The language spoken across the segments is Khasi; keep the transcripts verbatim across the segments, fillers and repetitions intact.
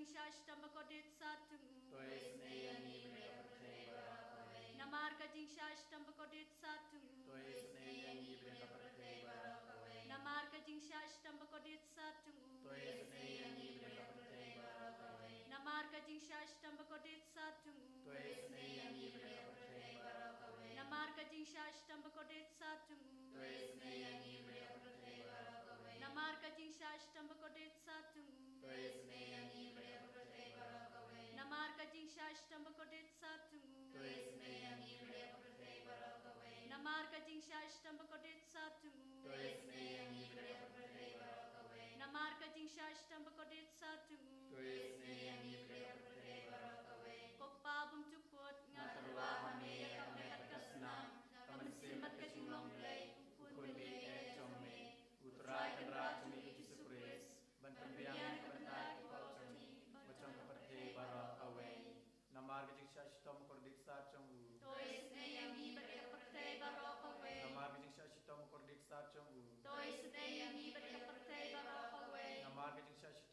jingshah shitom ba kordit sat jong u. To isynei ïa ngi bad ïa ka pyrthei baroh kawei. Namar ka jingshah shitom ba kordit sat jong u. To isynei ïa ngi bad ïa ka pyrthei baroh kawei. Namar ka jingshah shitom ba kordit sat jong u. To isynei ïa ngi bad ïa ka pyrthei baroh kawei. Namar ka jingshah shitom ba kordit sat jong u. To isynei ïa ngi bad ïa ka pyrthei baroh kawei. Namar ka jingshah shitom ba kordit sat jong u. To isynei ïa ngi bad ïa ka pyrthei baroh kawei. Namar ka jingshah shitom ba kordit sat jong u. To isynei ïa ngi bad ïa ka pyrthei baroh kawei. Namar ka jingshah shitom ba kordit sat jong u. To isynei ïa ngi bad ïa ka pyrthei baroh kawei. Namar ka jingshah shitom ba kordit sat jong u. To isynei ïa ngi bad ïa ka pyrthei baroh kawei. Namar ka jingshah shitom ba kordit sat jong u. To isynei ïa ngi bad ïa ka pyrthei baroh kawei. Ko Kpa bymjukut, nga tyrwa ha me ïa ka met bad ka snam, ka mynsiem bad ka jinglong Blei, u Khun Blei eh jong me, U Trai Kynrad jong ngi U Jisu Khrist, ban pynbiang ïa ka bynta ki pop jong ngi bad jong ka pyrthei baroh kawei. Namar ka jingshah shitom kordit sat jong u. To isynei ïa ngi bad ïa ka pyrthei baroh kawei. Namar ka jingshah shitom kordit sat jong u. To isynei ïa ngi bad ïa ka pyrthei baroh kawei. Namar ka jingshah shitom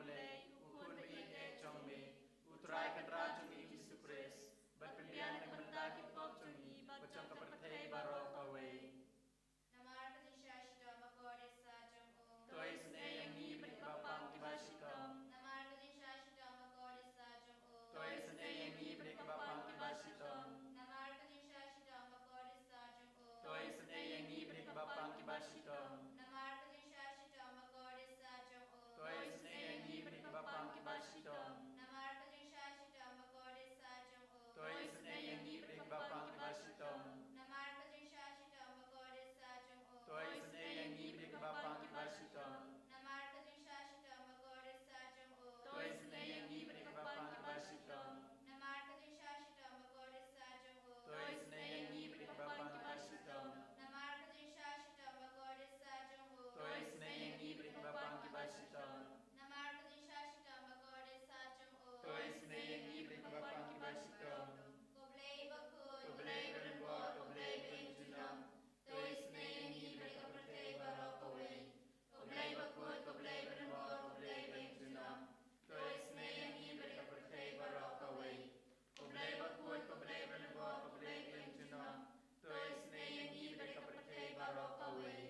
Blei, U Khun ba ïeit eh jong me, U Trai Kynrad jong ngi Jisu Khrist, ban pynbiang na ka bynta ki pop jong ngi bad jong ka pyrthei baroh kawei. Namar ka jingshah shitom bakordit satia jong U. To isynei ïa ngi bad ki bapang ki bashitom. Namar ka jingshah shitom bakordit satia jong U. To isynei ïa ngi bad ki bapang ki bashitom. Namar ka jingshah shitom bakordit satia jong U. To isynei ïa ngi bad ki bapang ki bashitom. Namar ka jingshah shitom bakordit satia jong U. To isynei ïa ngi bad ki bapang ki bashitom. Namar ka jingshah shitom bakordit satia jong U. To isynei ïa ngi bad ki bapang ki bashitom. Namar ka jingshah shitom bakordit satia jong U. To isynei ïa ngi bad ki bapang ki bashitom. Namar ka jingshah shitom bakordit satia jong U. To isynei ïa ngi bad ki bapang ki bashitom. Namar ka jingshah shitom bakordit satia jong U. To isynei ïa ngi bad ki bapang ki bashitom. Namar ka jingshah shitom bakordit satia jong U. To isynei ïa ngi bad ki bapang ki bashitom. Namar ka jingshah shitom bakordit satia jong U. To isynei ïa ngi bad ki bapang ki bashitom. Ko Blei bakhuid, ko Blei barymbor, ko Blei ba ïeit junom. To isynei ïa ngi bad ka pyrthei baroh kawei. Ko Blei bakhuid, ko Blei barymbor, ko Blei ba ïeit junom. To isynei ïa ngi bad ka pyrthei baroh kawei. Ko Blei bakhuid, ko Blei barymbor, ko Blei ba ïeit junom. To isynei ïa ngi bad ka pyrthei baroh kawei.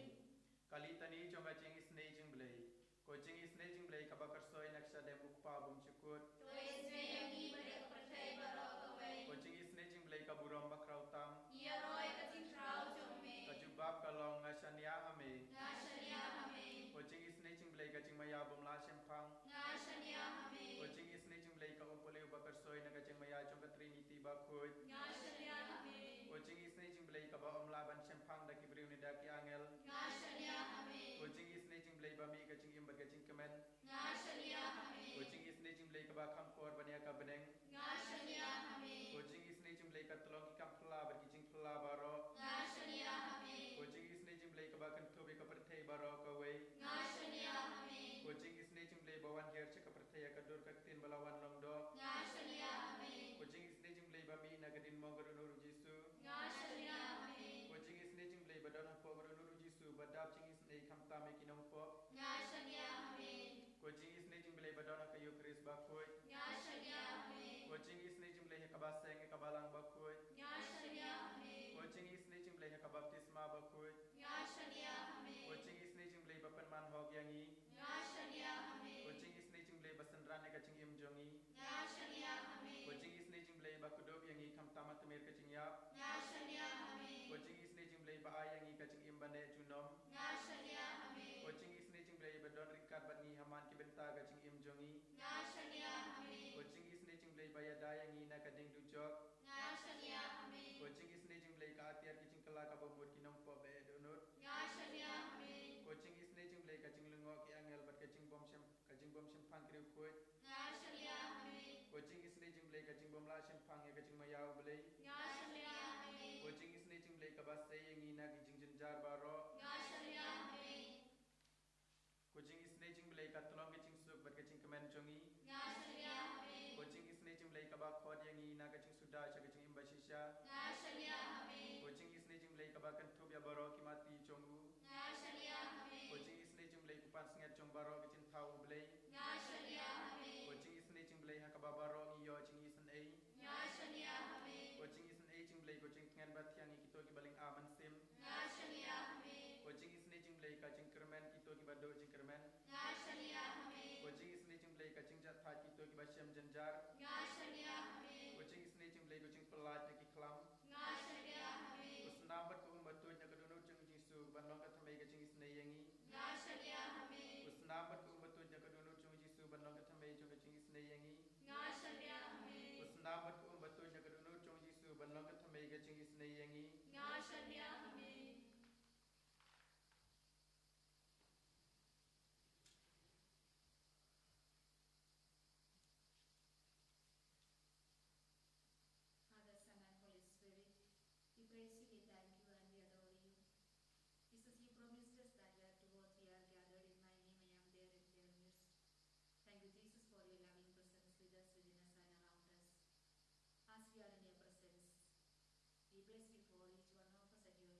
Ka litani jong ka jingisynei jingblei. Ko jingisynei jingblei kaba kyrsoi na ka shadem U Kpa bymjukut. To isynei ïa ngi bad ka pyrthei baroh kawei. Ko jingisynei jingblei ka burom bakhraw tam. Ngi ïaroh ïa ka jingkhraw jong me. Ka jubab ka long, nga shaniah ha me. Nga shaniah ha me. Ko jingisynei jingblei ka jingmaïa bymlah shemphang. Nga shaniah ha me. Ko jingisynei jingblei ka umpohliew bakyrsoi na ka jingmaïa jong ka Trinity bakhuid. Nga shaniah ha me. Ko jingisynei jingblei kaba ym lah ban shemphang da ki briew ne da ki angel. Nga shaniah ha me. Ko jingisynei jingblei ba mih ka jingim bad ka jingkmen. Nga shaniah ha me. Ko jingisynei jingblei kaba kham por ban ïa ka bneng. Nga shaniah ha me. Ko jingisynei jingblei ka tlong ki kam phylla bad ki jingphylla baroh. Nga shaniah ha me. Ko jingisynei jingblei kaba kynthup ïa ka pyrthei baroh kawei. Nga shaniah ha me. Ko jingisynei jingblei ba wan hiar sha ka pyrthei ïa ka dur ka ktien ba la wan long doh. Nga shaniah ha me. Ko jingisynei jingblei ba mih na ka diengmong ka dohnud U Jisu. Nga shaniah ha me. Ko jingisynei jingblei ba don hapoh ka dohnud U Jisu ba dap jingisynei khamtam ïa ki nongpop. Nga shaniah ha me. Ko jingisynei jingblei ba don ha ka Eukharist bakhuid. Nga shaniah ha me. Ko jingisynei jingblei ha ka baseng ha ka balang bakhuid. Nga shaniah ha me. Ko jingisynei jingblei ha ka baptisma bakhuid. Nga shaniah ha me. Ko jingisynei jingblei ba pynman hok ïa ngi. Nga shaniah ha me. Ko jingisynei jingblei ba synran ïa ka jingim jong ngi. Nga shaniah ha me. Ko jingisynei jingblei ba kdup ïa ngi khamtam ha tmier ka jingïap. Nga shaniah ha me. Ko jingisynei jingblei ba ai ïa ngi ka jingim ba neh junom. Nga shaniah ha me. Ko jingisynei jingblei ba don ryngkat bad ngi ha man ki bynta ka jingim jong ngi. Nga shaniah ha me. Ko jingisynei jingblei ba ïada ïa ngi na ka diengdujok. Nga shaniah ha me. Ko jingisynei jingblei ka atiar ki jingkylla kaba mut ki nongpop ba eh dohnud. Nga shaniah ha me. Ko jingisynei jingblei ka jinglyngngoh ki angel bad ka jingbym shem, ka jingbym shemphang ki riewkhuid. Nga shaniah ha me. Ko jingisynei jingblei ka jingbym lah shemphang ïa ka jingmaïa U Blei. Nga shaniah ha me. Ko jingisynei jingblei kaba sei ïa ngi na ki jingjynjar baroh. Nga shaniah ha me. Ko jingisynei jingblei ka tlong ka jingsuk bad ka jingkmen jong ngi. Nga shaniah ha me. Ko jingisynei jingblei kaba khot ïa ngi na ka jingsuda sha ka jingim bashisha. Nga shaniah ha me. Ko jingisynei jingblei kaba kynthup ïa baroh ki mati jong U. Nga shaniah ha me. Ko jingisynei jingblei u pansngiat jong baroh ki jingthaw U Blei. Nga shaniah ha me. Ko jingisynei jingblei ha kaba baroh ngi ïoh jingisynei. Nga shaniah ha me. Ko jingisynei jingblei ko jingtngen bathiang ïa kito kiba lyngba mynsiem. Nga shaniah ha me. Ko jingisynei jingblei ka jingkyrmen kito kiba duh jingkyrmen. Nga shaniah ha me. Ko jingisynei jingblei ka jingjahthait kito kiba shem jynjar. Nga shaniah ha me. Ko jingisynei jingblei ko jingpyllait na ki khlam. Nga shaniah ha me. U snam bad ka um ba tuid na ka dohnud jong U Jisu ban long ka thymmei ka jingisynei ïa ngi. Nga shaniah ha me. U snam bad ka um ba tuid na ka dohnud jong U Jisu ban long ka thymmei jong ka jingisynei ïa ngi. Nga shaniah ha me. U snam bad ka um ba tuid na ka dohnud jong U Jisu ban long ka thymmei ka jingisynei ïa ngi. Nga shaniah ha me. Father, Son, and Holy Spirit, we praise you, we thank you, and we adore you. Jesus, you promised us that where two or three are gathered in my name, I am there in their midst. Thank you, Jesus, for your loving presence with us, within us, and around us. As we are in your presence, we place before each one of us at your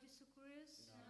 Jisu Khrist.